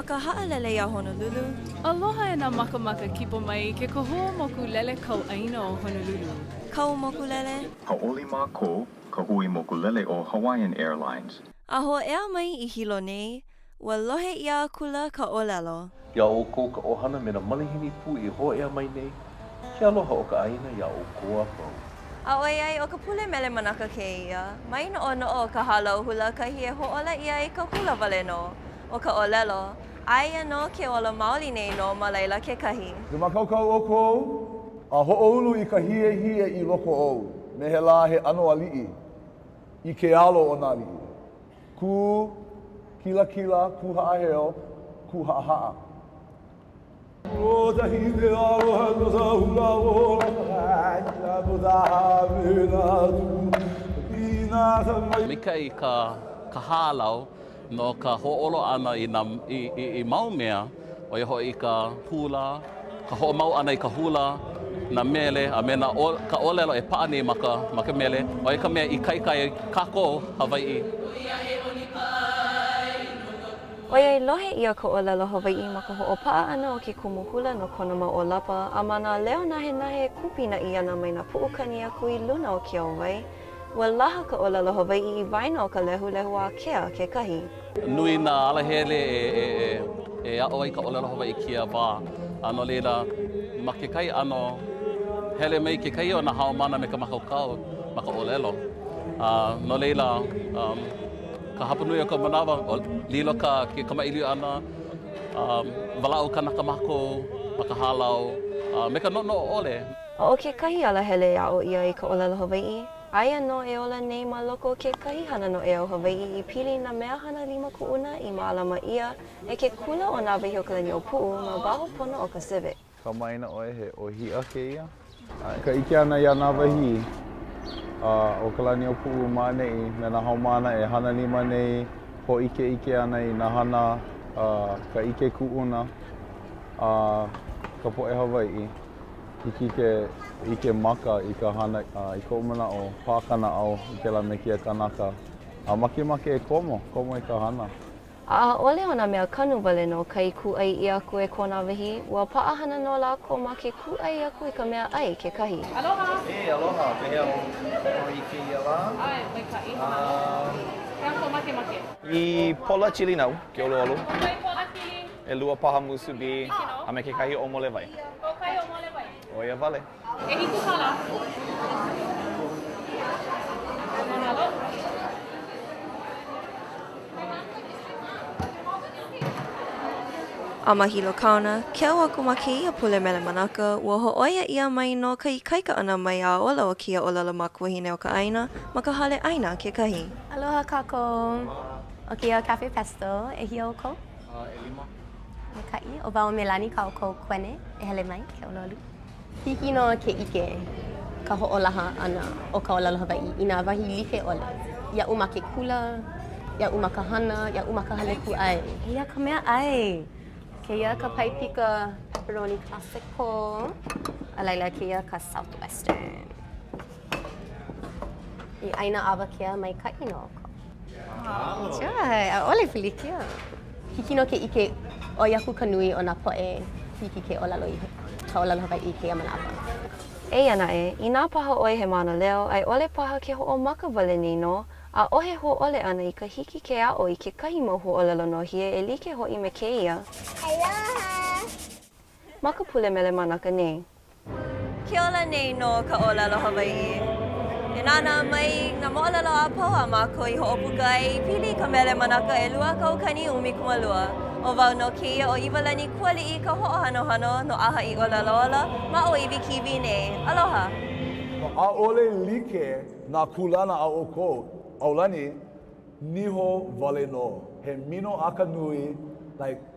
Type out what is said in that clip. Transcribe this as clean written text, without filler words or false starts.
ma ka haʻalele iā Honolulu. Aloha e nā makamaka kipa mai i ke kahua mokulele kauʻāina o Honolulu. Kau mokulele. Hauʻoli mākou, ka hui mokulele ʻo Hawaiian Airlines. A hōʻea mai i Hilo nei, ua lohe ʻia akula ka ʻōlelo. Iā ʻoukou ka ʻohana me nā malihini pū i hōʻea mai nei, ke aloha o ka ʻāina iā ʻoukou a pau. A ʻoiai ʻo ka pule Mele Manaka kēia, mai noʻonoʻo ʻo ka hālau hula kahi e hōʻola ʻia ai ka hula wale nō. ʻO ka ʻōlelo, aia nō ke ola maoli nei nō ma laila kekahi. E mākaukau ʻoukou, a hoʻoulu i ka hiehie i loko ou, me he lā he ʻano aliʻi, i ke alo o nā aliʻi. Kū kilakila, kū haʻaheo, kū haʻahaʻa. Maikaʻi ka ka hālau no ka hōʻolo ʻana i nā i, i, i mau mea, ʻo ia hoʻi ka hula, ka hoʻomau ʻana i ka hula, nā mele, a me nā ka ʻōlelo e paʻa nei ma ka ma ka mele, ʻo ia ka mea ikaika ai kākou Hawaiʻi. ʻOiai lohe ʻia ka ʻōlelo Hawaiʻi ma ka hoʻopaʻa ʻana o ke kumu hula no kona mau ʻōlapa a ma nā leo nahenahe e kūpinaʻi ana mai nā puʻukani aku i luna o ke auwai, ua laha ka ʻōlelo Hawaiʻi i waena o ka lehulehu ākea kekahi. Nui nā alahele e aʻo ai ka ʻōlelo Hawaiʻi i kēia wā, a no laila, ma kekahi ʻano, hele mai kekahi o nā haumāna me ka mākaukau ma ka ʻōlelo. A no laila, ka hapanui o ka manawa, lilo ka ke kamaʻilio ʻana, walaʻau kanaka mākou ma ka hālau, a me ka noʻonoʻo ʻole. A ʻo kekahi alahele e aʻo ʻia ai ka ʻōlelo Hawaiʻi, aia nō e ola nei ma loko o kekahi hana noʻeau Hawaiʻi i pili i nā mea hana lima kuʻuna i mālama ʻia e ke kula ʻo Nāwahīokalaniʻōpuʻu ma waho pono o ka Civic. Kamaʻāina ʻoe he ʻōhiʻa kēia? ʻAe. Ka ʻike ʻana iā Nāwahī a ʻo Kalaniʻōpuʻu ma ʻaneʻi me nā haumāna e hana lima nei, hōʻikeʻike ana i nā hana a ka ʻike kuʻuna a ka poʻe Hawaiʻi. Hiki ke ʻike maka i ka hana a i koʻu manaʻo, pā ka naʻau i kēlā me kēia kanaka a makemake e komo, komo i ka hana. A ʻaʻole ʻo nā mea kanu wale nō kai kūʻai ʻia aku e ko Nāwahī, ua paʻahana nō lākou ma ke kūʻai aku i ka mea ʻai kekahi. Aloha! Hey, aloha! Pehea ʻoe i kēia lā? ʻAe, maikaʻi, mahalo. He aha kou makemake? I pola chili nau, ke ʻoluʻolu. Hoʻokahi pola chili. ʻElua paha musubi, a me kekahi ʻōmole wai. Hoʻokahi ʻōmole wai. ʻO ia wale. ʻEhiku kālā. Mahalo. A ma Hilo Kaona, keu aku ma kēia pule Mele Manaka, ua hōʻoia ʻia mai nō ka ikaika ʻana mai a ola o kēia ʻōlelo makuahine o ka ʻāina ma ka hale ʻaina kekahi. Aloha kākou. ʻO kēia Cafe Pesto, ʻehia ʻoukou? ʻElima. Maikaʻi. ʻO wau ʻo Melani kā ʻoukou kuene e hele mai, ke ʻoluʻolu. Hiki nō ke ʻike ka hoʻolaha ʻana o ka ʻōlelo Hawaiʻi i nā wahi like ʻole, iaʻu ma ke kula, iaʻu ma ka hana, iaʻu ma ka hale kūʻai. Eia ka mea ʻai! Kēia ka paipika pepperoni classico, a laila kēia ka southwestern. I ʻaina awakea maikaʻi nō ʻoukou. ʻAʻole pilikia. Hiki nō ke ʻike ʻoi aku ka nui o nā poʻe hiki ke ʻōlelo i ka ʻōlelo Hawaiʻi i kēia manawa. Eia naʻe, inā paha ʻoe he mānaleo a i ʻole paha ke hoʻomaka wale nei nō, ʻaʻohe hōʻole ʻana i ka hiki ke aʻo i kekahi mau huaʻōlelo nōhie e like hoʻi me kēia. Aloha! Ma ka pule Mele Manaka nei. Ke ola nei nō ka ʻōlelo Hawaiʻi. E nānā mai nā moʻolelo a pau a mākou i hoʻopuka ai i pili i ka Mele Manaka 2012. ʻO wau nō kēia ʻo ʻIwalani Kūaliʻi ka hoʻohanohano no ʻAhaʻi ʻŌlelo Ola ma ʻŌiwi TV nei. Aloha! ʻAʻole like nā kūlana a ʻoukou, ʻAulani, niho wale nō. He minoʻaka nui, like.